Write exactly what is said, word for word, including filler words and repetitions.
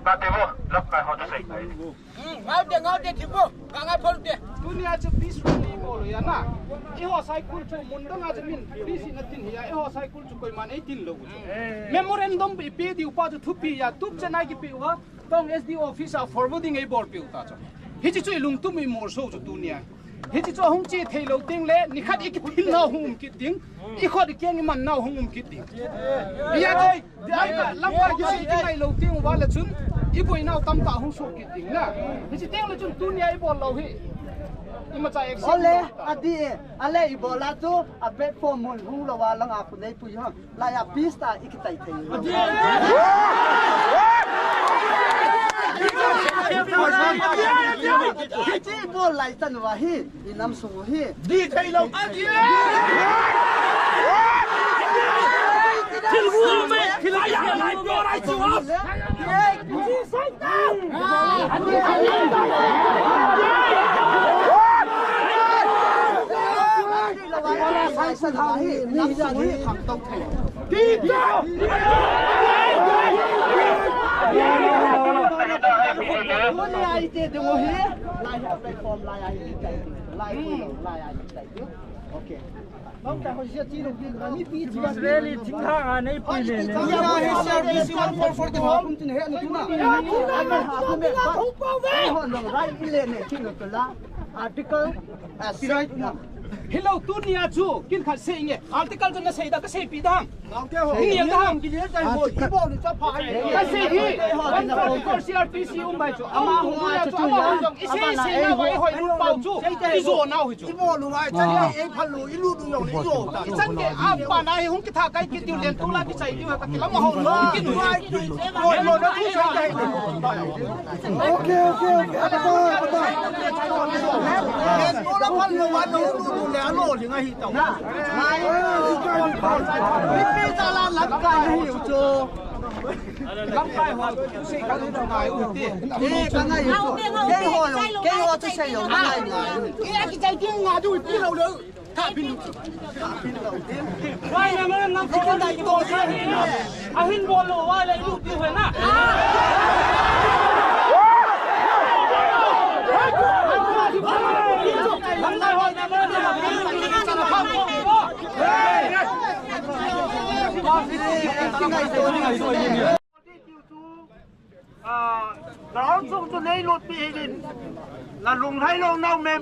Ate bo, lamkai ho chu sei kai. Hmm, ngau te, ngau te, thibo, ka ngai phol te. Tunia chu peace rally bol u ahi na. Eiho cycle chu mun dang a chu min peace na tin hi a, eiho cycle chu koiman eitin lou chu. Memorandum ipe diu pa chu thupi a, tup chan a kipe uva, Tong S D O office a forwarding eibolpeh u ta chu. Hiche chu ilungthim imolso chu tunia. Hiche chu ahung che thei lou teng le, nikhat ikithil nau hung um kit ding, ikhut ikeng iman nau hung um kit ding. Hia chu, lamkai kisei kingai lou teng uva le chun, iboinau tamtah hung soh kit ding na. Hiche teng le chun tunia ibol lou hi. Imacha action. Ole, adi e, ale ibol a chu, a platform mun hung lou a lang a khu nei pui ha. Lai a peace ta ikitai thei. Hiche bol lai chan uva hi, inam sung u hi. Di thei lou. Thil gu me, thil ai ya lai pio lai chu. Okay. Israeli thingthang a nei pui le le. Article, uh, right now. Hilou tunia chu, kin khat sei nge. Article chu na sei da, ka seipi da. Ni yang da. Ka sei hi. One forty-four C R P C um bai chu. Ama hu chu ama hu jong. Isi si na bai hoi nu pau chu. Ijo nau hi chu. Ibo lu ngai chan ei phal lu ilu du jong ijo ta. Ichan ke apa na hi hung kitha kai kit diu len tu la kichai diu ka kilam ho lu kit diu. Oi lo na tu sai dai. Okay, okay, okay. Apa, apa. Len tu la phal lu wa no lu lu le alo li ngai hi tau. Ngai. Pi ta la la kai hi chu. Lamkai ho, tu sei ka lu ngai u ti. Eh, ka ngai u. Kei ho lo, kei ho tu sei lo, ngai ngai. Kei a kichai ti nga du ti lo lo. Tha pin. Tha pin lo ti. Wai na ma na ko dai ko. Ahin bol lo, wai la ilu ti ho na. Lamkai ho na ma na. Ah, ground sung chu nei lut pi hin. Na lunglhai lou nau me.